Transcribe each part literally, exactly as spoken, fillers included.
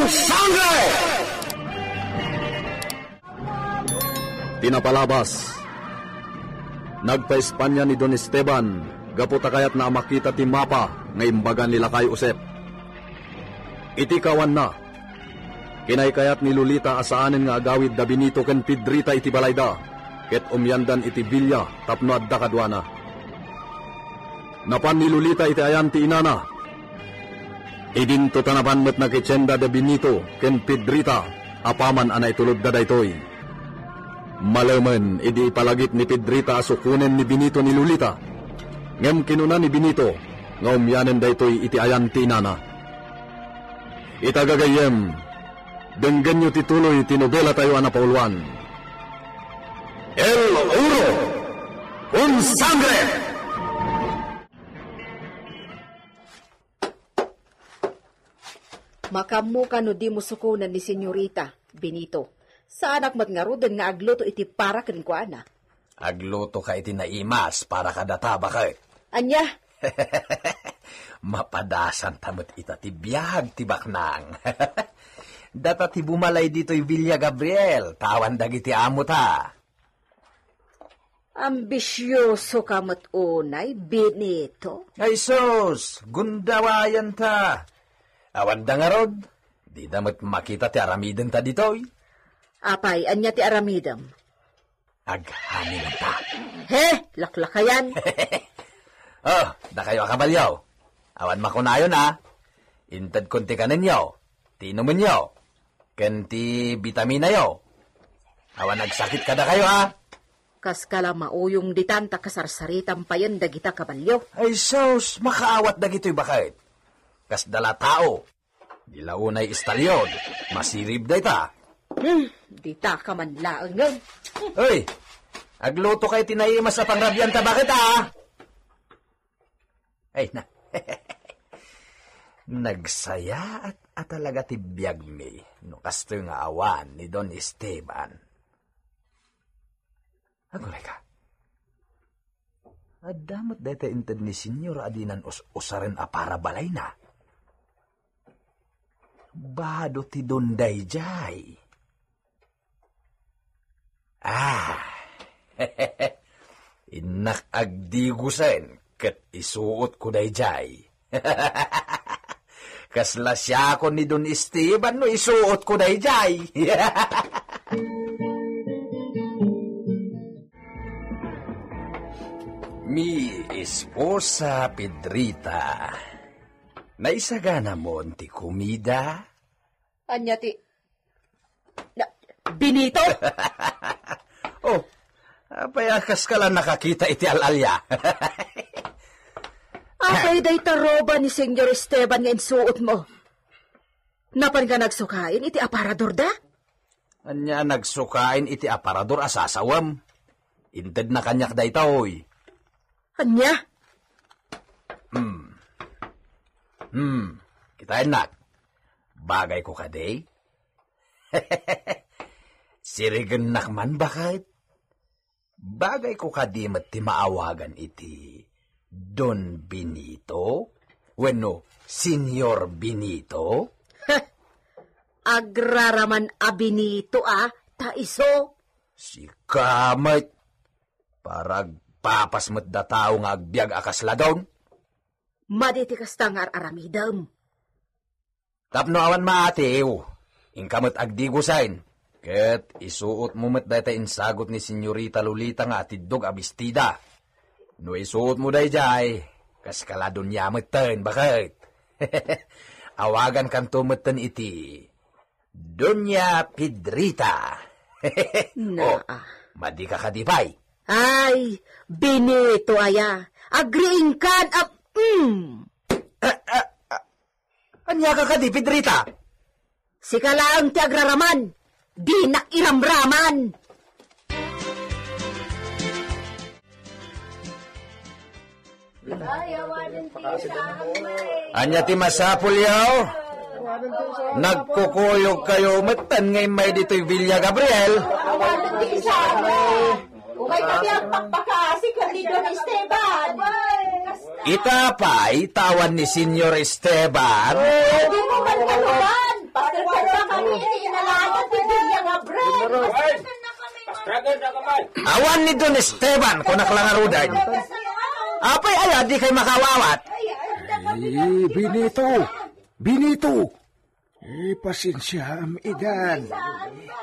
Sangre! Ti napalabas, nagpa-Espania ni Don Esteban gapu ta kayatna a makita ti mapa nga imbaga ni Lakay Josep. Iti kawanna, kinaykayat ni Lolita a saanen nga agawid da Benito ken Pedrita iti balayda, ket umiandan iti bilia tapno adda kaduana. Napan ni Lolita iti ayan ti inana. Idinto ta napan met nakitienda da Benito ken Pedrita apaman a naitulodda daytoy. Malemen idi ipalagip ni Pedrita a sukonen ni Benito ni Lolita. Ngem kinuna ni Benito nga umianen daytoy iti ayan ti inana. Ita gagayyem, denggenyo ti tuloy ti nobelatayo a napauluan. El Oro con Sangre! Makaammoka no dimo sukonen ni Senyorita, Benito. Saanak met ngaruden nga agluto iti para kenkuana. Aglutoka iti naimas para kadata, baket. Ania? Mapadasanta met ita ti biag ti baknang. Data ti bumalay ditoy Villa Gabriel, ta awan dagiti amota. Ambisioso ka met unay, Benito. Ay sus, gundawayanta. Awan da ngarud, dida met makita ti aramidenta ditoy. Apay, ania ti aramidem? Aghaminenta. He, laklakayan. Oh, dakayo a kabalio. Awan makunayon a. Intedkon ti kanenyo, ti inumenyo, ken ti bitaminayo. Awan agsakit kadakayo, a? Kas kala mauyong ditan ta kasarsaritam payen dagita kabalio. Ay sus, makaawat dagitoy baket. Kasda la tao. Di la unay istalyon, masirib dayta. Hmm, dita ka man laengen. Uy, agluto kay ti naimas a pangrabianta baket, a? Ay, na. Nagsayaat a talaga ti biagmi no kastoy nga awan ni Don Esteban. Aguray ka. Adda met dayta inted ni Senyor a dinan us-usaren a para balayna. Bado ti don daydiay. Ah, innak agdigusen ket isuotko daydiay. Kasla siakon ni Don Esteban no isuotko daydiay. Mi esposa Pedrita, naisaganamon ti kumida? Ania ti Na, Benito? Oh, apay a kaskala nakakita iti al-alia? Apay dayta roba ni Senyor Esteban nga insuotmo? Napan nga nagsukain iti aparador da? Ania nagsukain iti aparador a sasawem? Intedna kaniak daytoy. Ania? Hmm. Hmm. Kitaennak. Bagayko kadi? Sirigennak man, baket? Bagayko kadi met ti maawagan iti Don Benito? Wenno Senyor Benito? Heh! Agraraman a Benito, a, ta isu. Sika met, para agpapas met da tao nga agbiag a kasla don. Madi ti kasta nga ar-aramidem. Tapno awan maatiw, inka met agdigusen, ket isuotmo met dayta insagut ni Senyorita Lolita nga atiddog a bestida. No isuotmo daydiay, kaskala Doña metten, baket. Awagankanto metten iti Doña Pedrita. Naa. Oh, madika kadi pay? Ay, Benito aya. Agriingkan a, mm. Ah, ah, ah. Ania ka kadi, Pedrita? Sika laeng ti agraraman. Dinak iramraman. Ania ti masapulyo? Nagkukuyogkayo metten nga immay ditoy Villa Gabriel. Umay kami agpakpakaasi ken ni Don Esteban. Ita pay, ta awan ni Senyor Esteban. Di mo man kaluban. Paterterba kami iti inalayan ti Biblia nga bread. Ay! Pastragan na kamay! Awan ni Don Esteban, kunak la ngaruden. Apay aya, dikay makaawat? Eh, Benito! Benito! Eh, pasensiaam idan.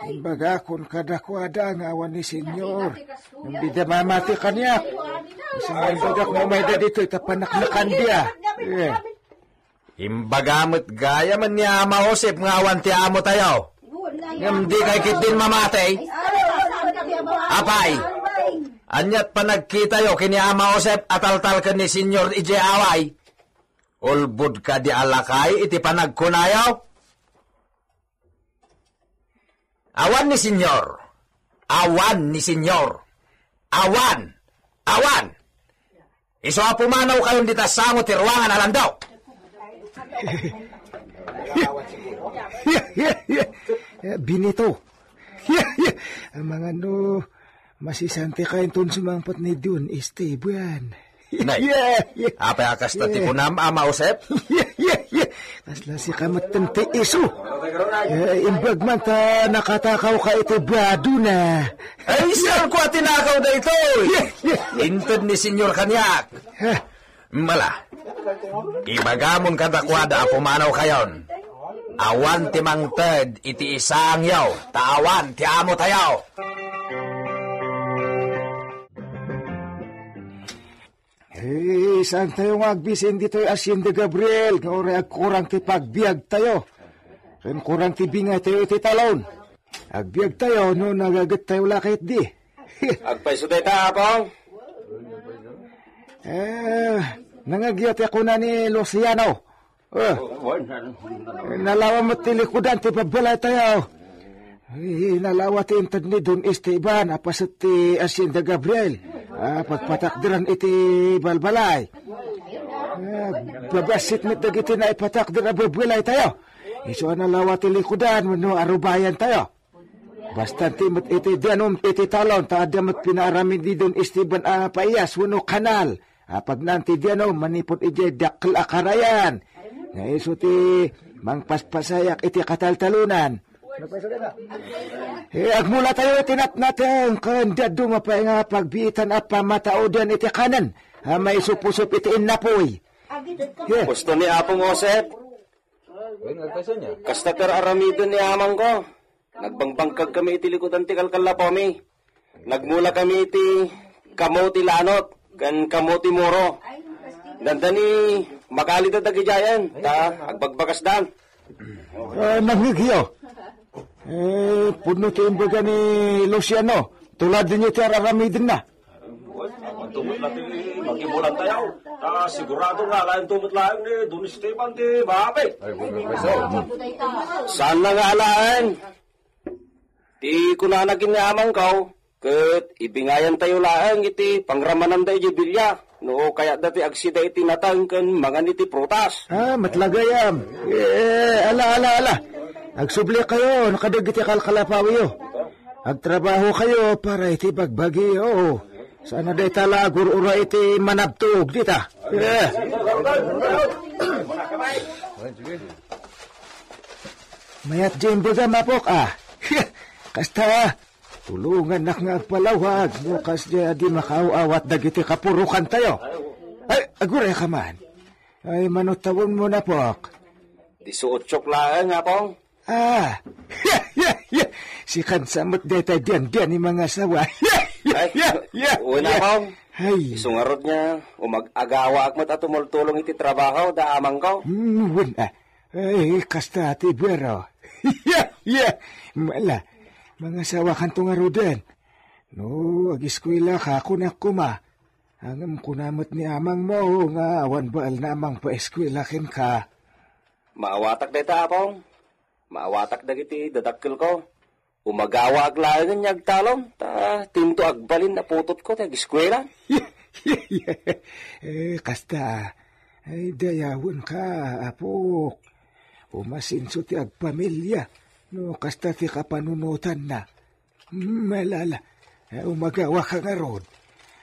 Imbagakon kadakuada nga awan ni Senyor. Ngem dida mamati kaniak. Isu nga imbagak nga umayda ditoy ta panaknakandia. Eh. Imbaga met gayam ni Ama Josep nga awan ti amotayo. Ngem dikay ketdin mamati. Apay, aniat panagkitayo ken ni Ama Josep a taltalken ni Senyor idiay away? Ulbod kadi a lakay iti panagkunayo? Awan ni Senyor. Awan ni Senyor. Awan. Awan. Isu a pumanawkayon dita sango ti ruangan a landok. Benito. Amangan no, masisantika inton sumangpet ni Don Esteban. Nay, apay a kasta ti kunam, Ama Josep? Kasla sika metten ti isu. Eh, imbag man ta nakatakawka iti badona. Ay, saan ko a tinakaw daytoy? Inted ni Senyor kaniak. Mala, ibagamon kadakuada a pumanawkayon. Awan ti mangted iti isangyo, ta awan ti amotayo. Eh, saantayo nga agbisin ditoy Hacienda Gabriel nga uray agkurang ti pagbiagtayo ken kurang ti bingaytayo iti talon? Agbiagtayo no nagagettayo la ketdi. Agpayso dayta, Apong? Eh, nangagyo ti kuna ni Luciano. Eh, nalawa met ti likudan ti babbalaytayo. Eh, nalawa ti inted ni Don Esteban a paset ti Hacienda Gabriel a pagpatakderan iti balbalay. Eh, babassit met dagiti naipatakder a babbalaytayo. Isu a nalawa ti likudan wenno arubayantayo. Basta ti met iti dianom iti talon, ta adda met pinaaramid ni Don Esteban a paiyas wenno kanal a pagnaen ti dianom manipud idiay dakkel a karayan. Nga isu ti mangpaspasayak iti kataltalonan. Eh, agmulatayo iti natnateng ken dadduma pay nga pagbiitan a pamatauden iti kanen a maisupusup iti innapuy. Eh. Gusto ni Apong Josep? Kasta ti ar-aramiden ni amangko. Nagbangbangkag kami iti likudan ti kalkalapomi. Nagmula kami iti kamo ti lanot ken kamo ti muro. Dandani makalida dagidiayen, ta agbagbakasdan. Ah, nangngegyo. Eh, pudno ti imbaga ni Luciano. Tuladenyo ti ar-aramidenna. Anto met la ti magibulan tayo? Ta sigurado nga alaen to met laeng ni Don Esteban ti maapit. Ay, bubukaso. Saan na nga alaen? Ti kunana ken ni amangko, ket ibingayan tayo laeng iti pangramananda idiay bilya. No kayatda ti agsida iti nateng ken mangan iti prutas. Ah, met la gayam. Eh, ala, ala, ala. Agsubli kayo, no kadagiti kalkalapawiyo. Agtrabaho kayo para iti bagbagi, oo. Saan a dayta la agur-ura iti manabtog dita. Eh. Mayat di imbaga, mapok, ah. Kasta, tulongannak nga agpalawag, no kasdi a di makaaw-awat dagiti kapurokan tayo. Ay, aguray ka man. Ay, manutawon mo, napok. Disiotso laeng, Apong. Ah, sikan sa met dayta dian-dian ni mga asawa. Ay, wen, Apong. Ay. Isu ngarud nga, umag-agawaak met a tumultulong iti trabaho, da amangko. Hmm, wen, ah. Ay, kasta ti buero. Mala, mga asawa kanto ngaruden. No, agiskwela ka, kunak kuma. Ngem kuna met ni amang mo nga awan baelna a mangpaeskwela kenka. Maawatak dayta, Apong. Maawatak dagiti dadakkelko. Umagawaak laengen nga agtalon, ta tinto agbalin a putotko ti agiskwela. Eh, kasta, ay, dayawenka, apok. Umasinso ti agpamilya, no kasta ti kapanunotanna. Malala, eh, umagawa ka ngarud.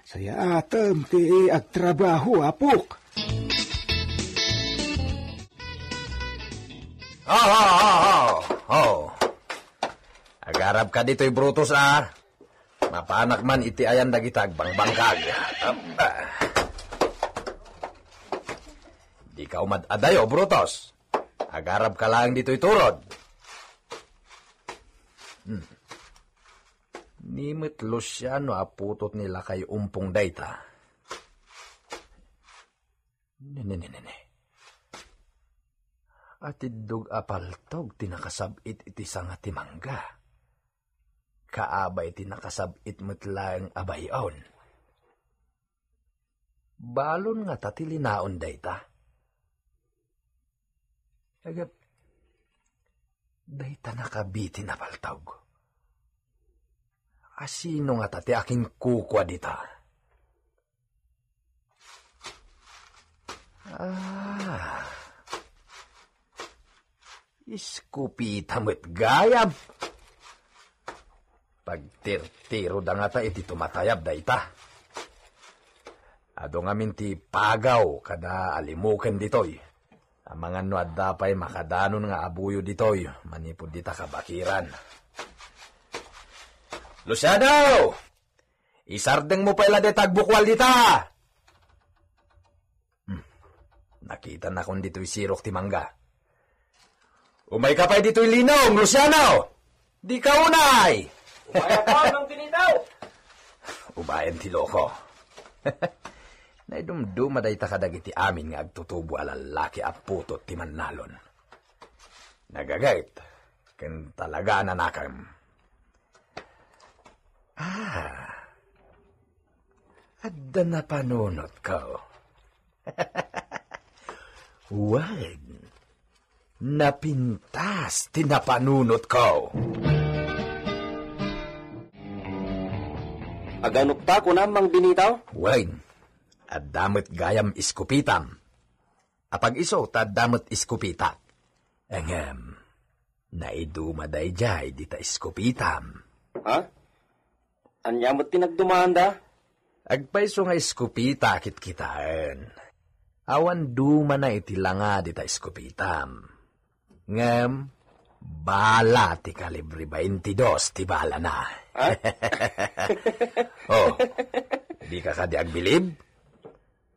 Sayaatem ti agtrabaho, apok. Ha, ha, ha, ha. Arabka ditoy, Brutus, a. Mapanak man iti ayan dagita agbangbangkag. Aba. Dika umad-adayo, Brutus. Agarabka laeng ditoy turod. Hmm. Ni met Luciano a putot ni lakay Umpong dayta. Ne, ne, ne, ne, ne. Atiddog a paltog ti nakasab-it iti sanga ti mangga. Kaabay ti nakasab-it met laeng a bay-on. Balon ngata ti linaon dayta? Agap, dayta nakabitin a paltog. Asino ngata ti akinkukua dita? Ah. Iskupita met gayam. Pagtirtiroda ngata iti tumatayab dayta. Adu ngamin ti pagaw kada alimoken ditoy. Amangan no adda pay makadanon nga abuyo ditoy manipud dita kabakiran. Luciano! Isardengmo pay la dayta agbukual dita! Hmm. Nakitanakon ditoy sirok ti mangga. Umayka pay ditoy linong, Luciano! Dika unay! Umayak ko, Mang Benito! Ubayen ti loko. Naidumduma dayta kadagiti amin nga agtutubo a lallaki a putot ti mannalon. Nagaget, ken talaga a nanakem. Ah, adda napanunotko. Wen, napintas ti napanunotko. Aganopta, kunam, Mang Benito? Wen, adda met gayam iskupitam. Apag-isu ta adda met iskupitak. Ngem, naiduma daydiay dita iskupitam. Ha? Ania met ti nagdumaanda? Agpayso nga iskupita kitkitaen. Awan dumana iti langa dita iskupitam. Ngem, bala ti kalibre baintidos ti balana. Ha? Oh, dika kadi agbilib?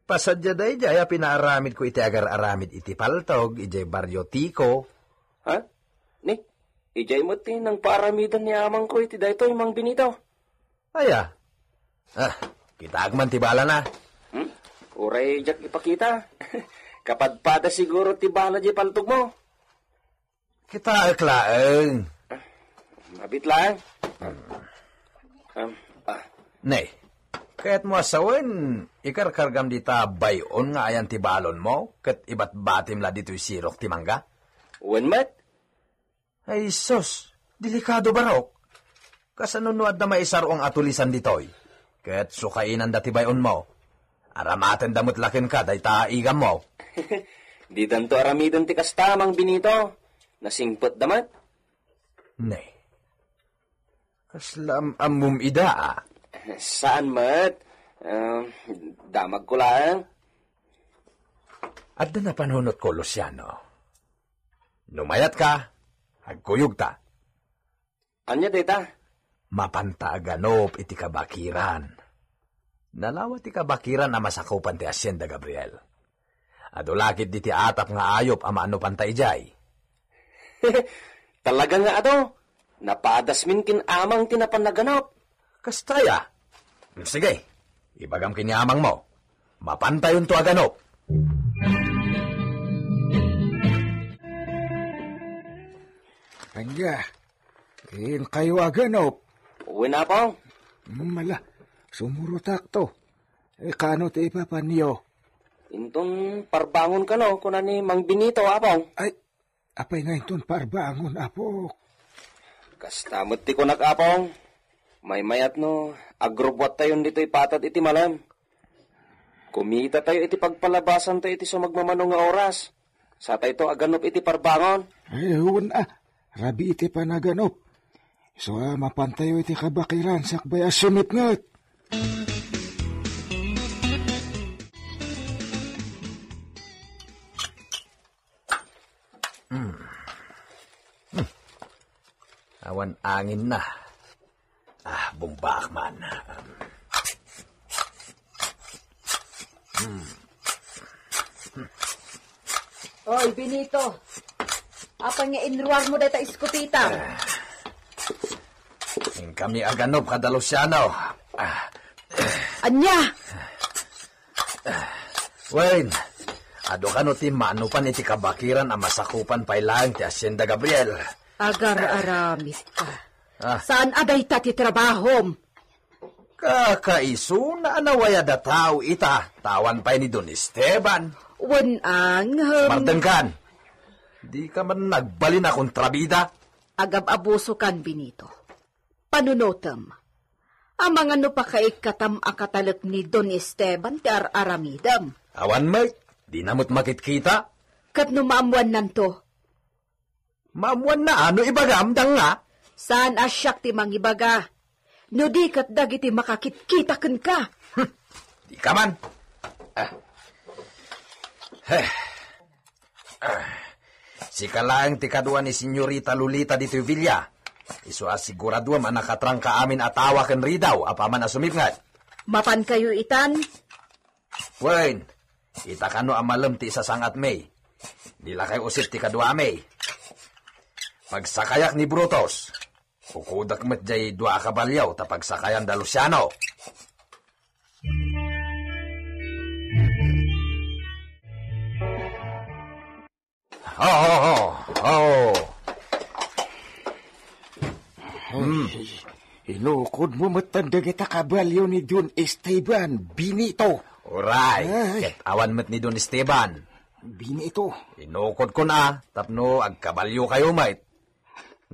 Pasadiak daydiay a pinaaramidko iti agar-aramid iti paltog idiay Barrio Tico. Ha? Ni, idiay met ti nangpaaramidan ni amangko iti daytoy, Mang Benito. Aya? Ah, kitaak man ti balana. Hmm? Uray diak ipakita. Kapadpada siguro ti bala diay paltogmo. Kitaek laeng. Mabit laeng. Um, ah. Ne, kayatmo a sawen, ikarkargam dita bay-on nga ayan ti balonmo, ket ibatbatim la ditoy sirok ti mangga? Wen met. Ay sus, delikado barok. Kasano no adda maisar-ong a tulisan ditoy? Ket sukainanda ti bay-onmo. Aramatenda met la kenka dayta a igammo. Didanto aramiden ti kasta, Mang Benito. Nasingpetda met. Ne. Kasla am-ammom ida, a? Saan met. Ah, damagko laeng. Adda napanunotko, Luciano. No mayatka, agkuyogta. Ania dayta? Mapanta a ganop iti kabakiran. Nalawa ti kabakiran a masakupan ti Hacienda Gabriel. Adu la ketdi ti atap nga ayup a maanupanta idiay. Talaga nga adu, napadasmin ken amang ti napan a ganop. Kasta aya? Sige, ibagam ken ni amangmo. Mapantayonto a ganop. Ania, inkayo a ganop? Wen, Apong. Hmm, ala, sumurotakto. Eh, kaano ti ipapanyo? Inton parbangon kano, kuna ni Mang Benito, Apong. Ay, apay nga inton parbangon, Apo? Kasta met ti kunak, Apong. Maymayat no, agrubbuattayon ditoy patad iti malem. Kumita tayo iti pagpalabasan tayo iti sumagmamano nga oras. Sa tayo to aganop iti parbangon. Ay, wen a, rabii ti panaganop. Isu a mapantayo iti kabakiran sakbay a sumipnget. Mm. Mm. Awan anginna. Ah, bumbaak man. Oy, Benito. Apay nga inruarmo dayta eskopeta? Inkami aganop kada Luciano. Ah. Ania? Wen, adu kano ti manupan iti kabakiran a masakupan pay laeng ti Hacienda Gabriel? Agar-aramidka. Ah. Saan a dayta ti trabahom? Kakaisuna a nawayad a tao ita, ta awan pay ni Don Esteban. Wen, ngem. Mardengkan. Dika man nagbalin a kontrabida. Agab-abusokan, Benito. Panunotem. Amangan no pakaikkatam a katalek ni Don Esteban ti ar-aramidem. Awan met, dina met makitkita. Ket no maammuannanto? Maammuanna a no ibagam, danga. Saan a siak ti mangibaga. No di ket dagiti makakitkita kenka. Hmm, dika man. Ah. Heh. Ah. Sika laeng ti kadua ni Senyorita Lolita ditoy villa. Isu a siguraduem a nakatrangka amin a tawa ken ridaw apaman a sumipnget. Mapankayo itan? Wen, ita kano a malem ti isasangatmi. Ni lakay Josep ti kaduami. Pagsakayak ni Brutus. Kukudak met jay dua a kabalio ta pagsakayan da Luciano. Oh, oh, oh, oh. Hmm. Ay, inukodmo metten dagita kabalio ni Don Esteban, Benito. Uray, ay. Ket awan met ni Don Esteban. Benito. Inukodkon a, tapno agkabaliokayo met.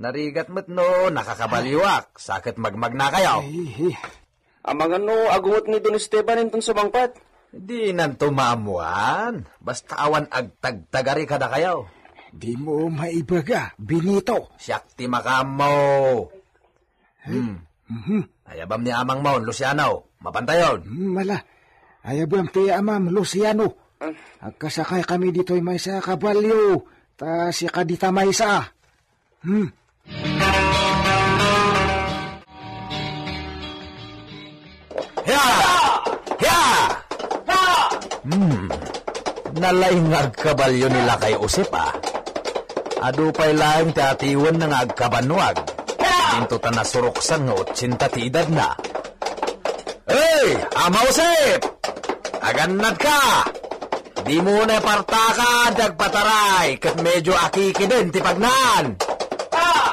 Narigat met no nakakabalioak, sa ket magmagnakayo. Ay, ay. Amangan no agunget ni Don Esteban inton sumangpet? Dinanto maammuan. Basta awan agtagtagari kadakayo. Dimo maibaga, Benito. Siak ti makaammo. Hmm. Mhm. Ayabam ni amangmon, Luciano. Mapantayon. Hmm, ala. Ayabam ti amam, Luciano. Ah. Agkasakaykami ditoy maysa a kabalio. Ta sika dita maysa. Hmm. Hia! Hia! Hmm. Nalaing nga agkabalio ni Lakay Josep, a. Adu pay laeng ti atiwenna nga agkabannuag. Dinto ta nasuruksan nga otsenta ti edadna. Hey, Ama Josep! Agannadka! Dimo na partaka ti agpataray ket medyo akikiden ti pagnaan. Ah!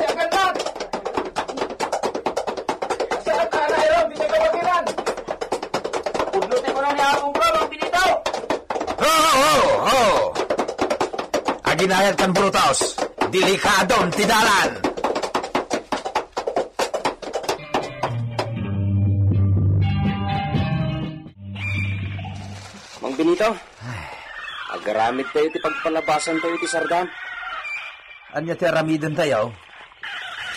Agannad! Saan ka na iron? Di ka kawagiran! Pudno ti kuno ni Apo Bro, Mang Benito! Ho, ho, ho! Aginayad kan Brutus! Delikadon ti dalan! Mang Benito, agaramid tayo ti pagpalabasan tayo ti sardam. Ania ti aramiden tayo?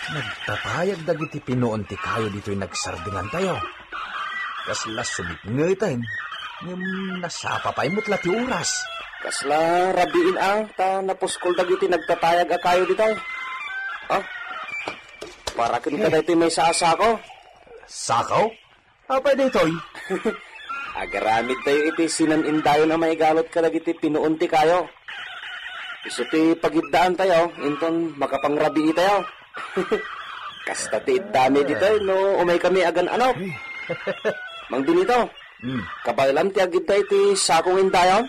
Nagtatayag dagiti pinuon ti kayo ditoy nagsardingan tayo. Kasla sumipngeten, ngem nasapa pay met la ti oras. Kasla rabiin a, ta napuskol dagiti nagtatayag a kayo ditoy. Ah, para ken kadaytoy maysa a sako. Sako? Apay daytoy? Agaramid tayo iti sinan-indayon a maigalut kadagiti pinuon ti kayo. Isu ti pagiddaan tayo, inton makapangrabii tayo. Kasta ti iddami ditoy no umay kami agan-anok. Mang Benito, hmm, kabaelam ti agidda iti sakong indayon?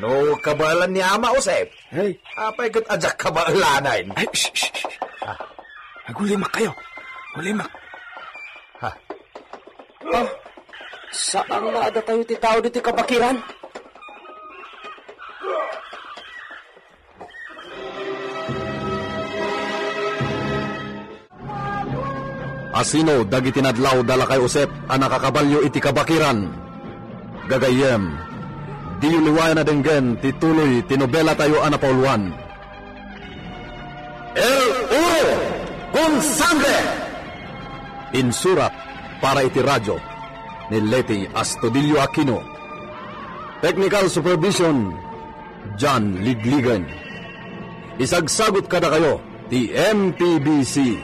No kabaelan ni Ama Josep, hey, apay ket ajak kabaelanen? Ay, shh, shh, shh. Ah. Agulimak kayo. Gulimak. Ha? Ah, saan nga adda tayo ti tao ditoy kabakiran? Asino dagiti nadlaw da Lakay Josep a nakakabalio iti kabakiran? Gagayyem, diyo liwayan a denggen ti tuloy ti nobela tayo a napauluan. El Oro con Sangre! Insurat para iti radyo ni Leti Astudillo Aquino. Technical supervision, John Ligligan. Isagsagut kadakayo Ti M P B C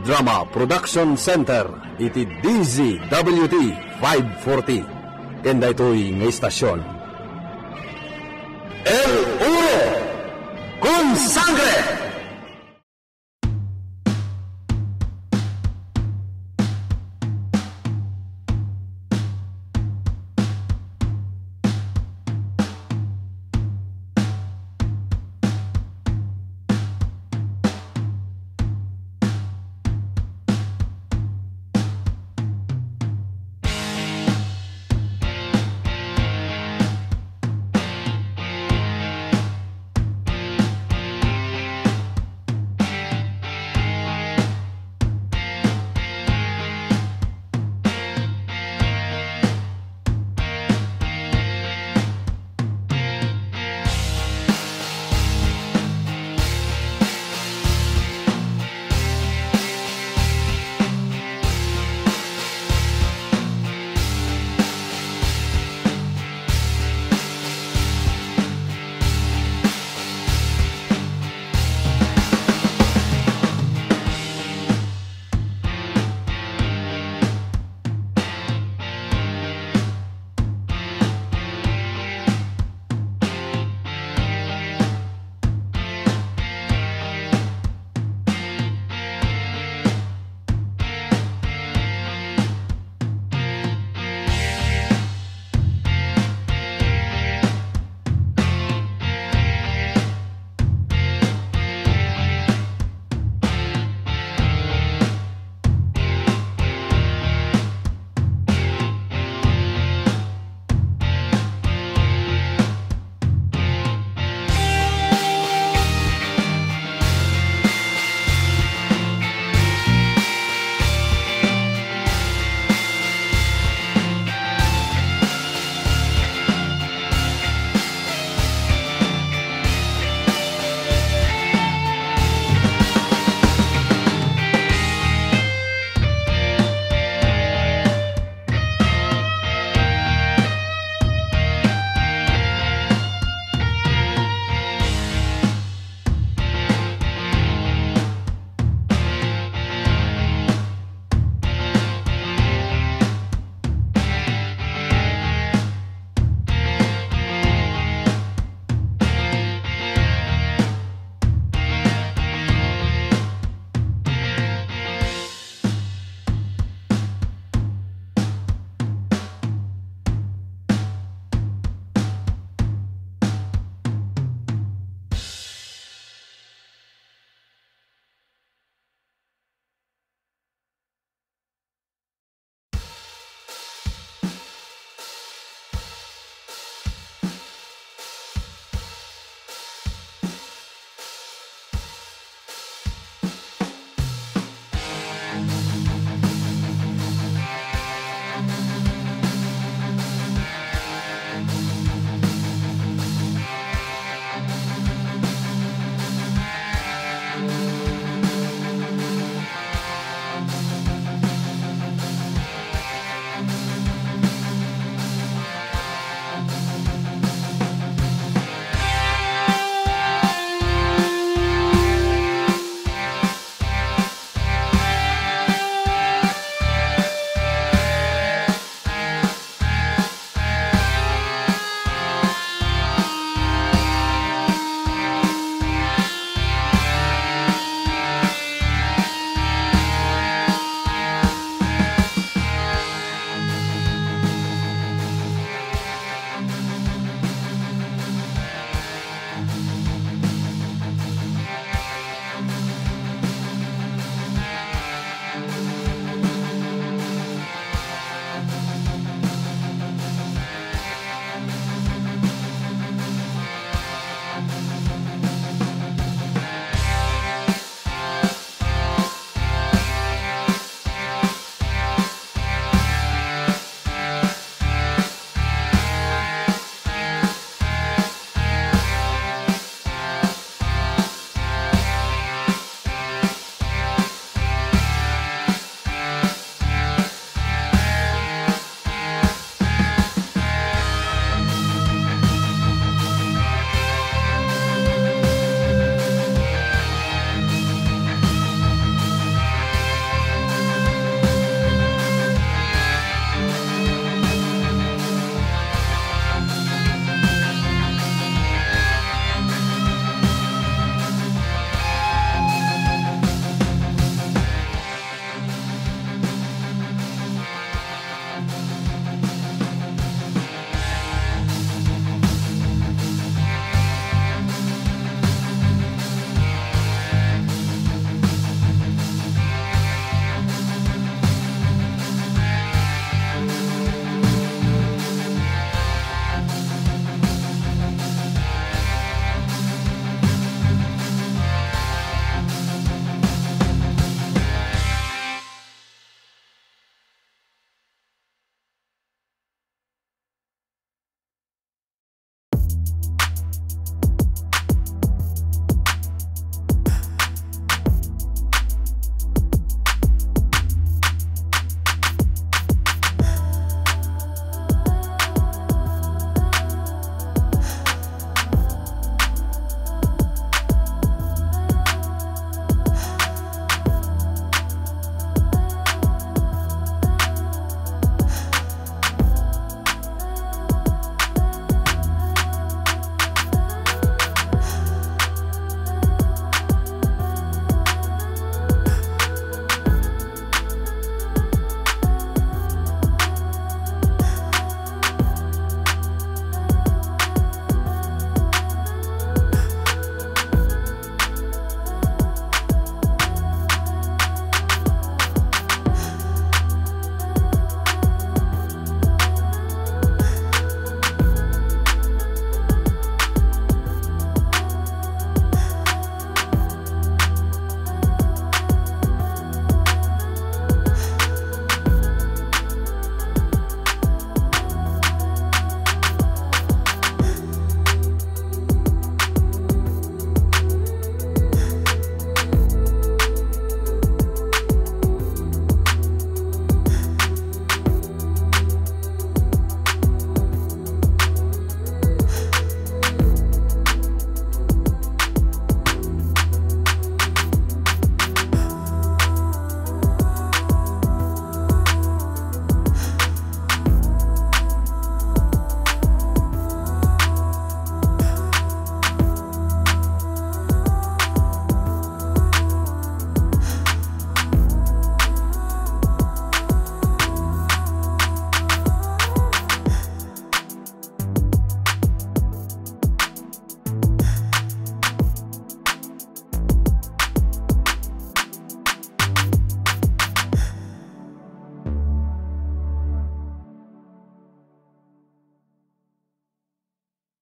Drama Production Center iti D Z W T five forty. Ken daytoy nga istasyon, El Oro con Sangre.